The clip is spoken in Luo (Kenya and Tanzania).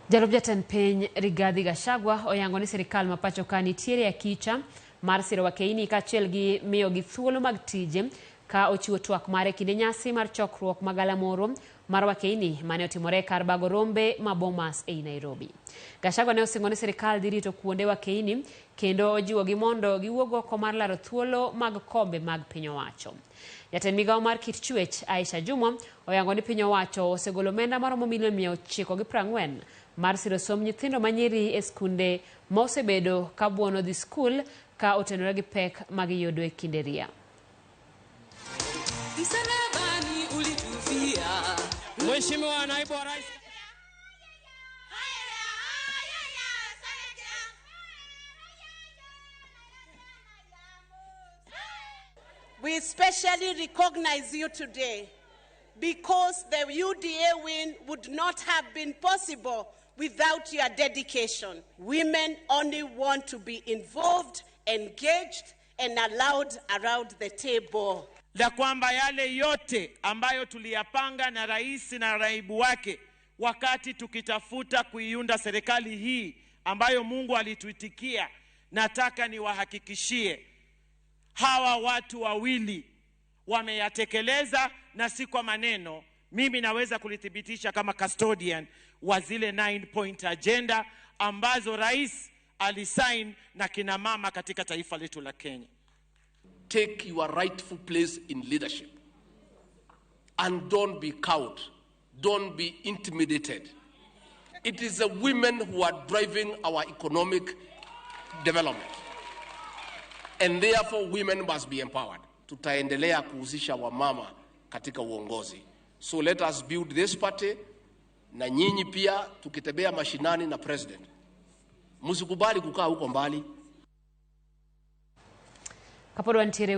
Jalup jatend piny Rigathi Gachagua oyango ni sirikal ma pacho ka nitiere akicha mar siro wakeini kaachiel gi miyogi thuolo mag tije ka ochiwo twak mare kinde nyasi mar chokruok magalamoro mar wakeini mane otimore kar bago rombe ma Bomas ei Nairobi. Gachagua ne osingo ni sirikal dhi rito kuonde wakeini kendo ojiwogi mondo giwuog oko mar laro thuolo mag kombe mag piny owacho. Jatend migawo mar kit chwech Aisha Jumwa oyango ni piny owacho osegolo omenda maromo milion 940 mar siro somb nyithindo manyiri e skunde ma osebedo ka buono dhi skul ka otenore gi pek magiyudo e kinde ria. Msalabani ulitufia. Mheshimiwa Naibu wa Rais. We specially recognize you today because the UDA win would not have been possible without your dedication. Women only want to be involved, engaged, and allowed around the table. La kwamba yale yote ambayo tuliyapanga na rais na naibu wake wakati tukitafuta kuiunda serikali hii ambayo Mungu alituitikia, nataka niwahakikishie hawa watu wawili wameyatekeleza, na si kwa maneno. Mimi naweza kulithibitisha kama custodian wa zile 9 point agenda ambazo rais alisign na kina mama katika taifa letu la Kenya. Take your rightful place in leadership and don't be cowed, don't be intimidated. It is the women who are driving our economic development, and therefore women must be empowered. Tutaendelea kuhusisha wamama katika uongozi. So let us build this party, na nyinyi pia tukitembea mashinani na president, msikubali kukaa huko mbali. Kapod wantiere.